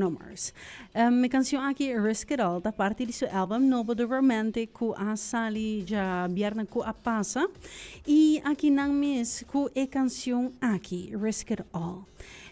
Mars. E canción aki, Risk It All, ta parti di su album nobo The Romantic, cu a sali diabierna cu a pasa. Y aki nan mes cu e canción aki, Risk It All.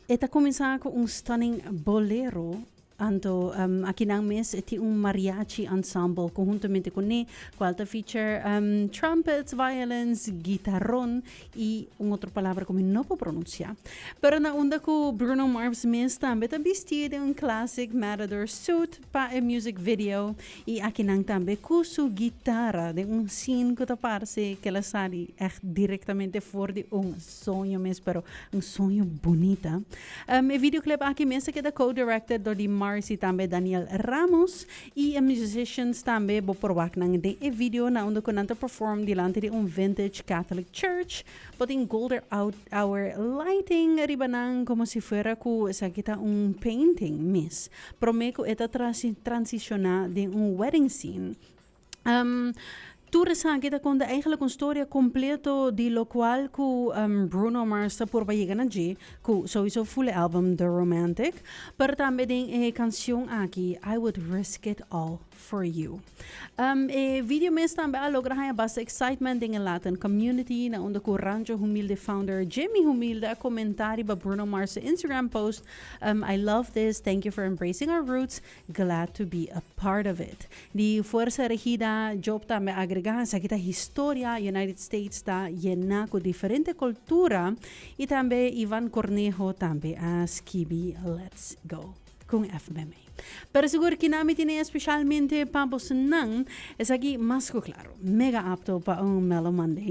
E ta cuminsa cu un stunning bolero. Anto aki nan mes tin un mariachi ensemble conhuntamente cu ne, cual ta feature trumpets, violins, guitarron y un otro palabra cu mi no por pronuncia. Pero na unda cu Bruno Mars mes tambe ta bisti den un classic matador suit pa e music video y aki nan tambe cu su guitarra den un scene cu ta parce cu el a sali echt directamente for di un soño mes, pero un soño bunita. E videoclip aki mes a keda co-directed door di Mars y tambe Daniel Ramos y e musicians tambe bo por wak nan den e video, na unda cu nan ta perform dilanti di un vintage Catholic church. Bo tin golden hour lighting riba nan como si fuera cu esaki ta un painting mes. Prome cu e ta transiciona den un wedding scene. Tur esaki ta conta eigenlijk un storia completo di locual cu Bruno Mars ta purba yega na dje, cu sowieso full album The Romantic, pero tambe den e cancion aki, I Would Risk It All For You. E video mes tambe a logra haya basta excitement den e Latin community, na unda cu Rancho Humilde founder Jimmy Humilde a comenta riba Bruno Mars Instagram post, "I love this, thank you for embracing our roots, glad to be a part of it." Di Fuerza Regida, Job tambe a agrega, "Esaki ta historia, United States ta yena cu diferente cultura." Y tambe Ivan Cornejo tambe a skibi "Let's go" cu FMA. Pero sigur cu mi tin especialmente pa nan, esaki mas cu claro, mega apto pa un Melo Monday.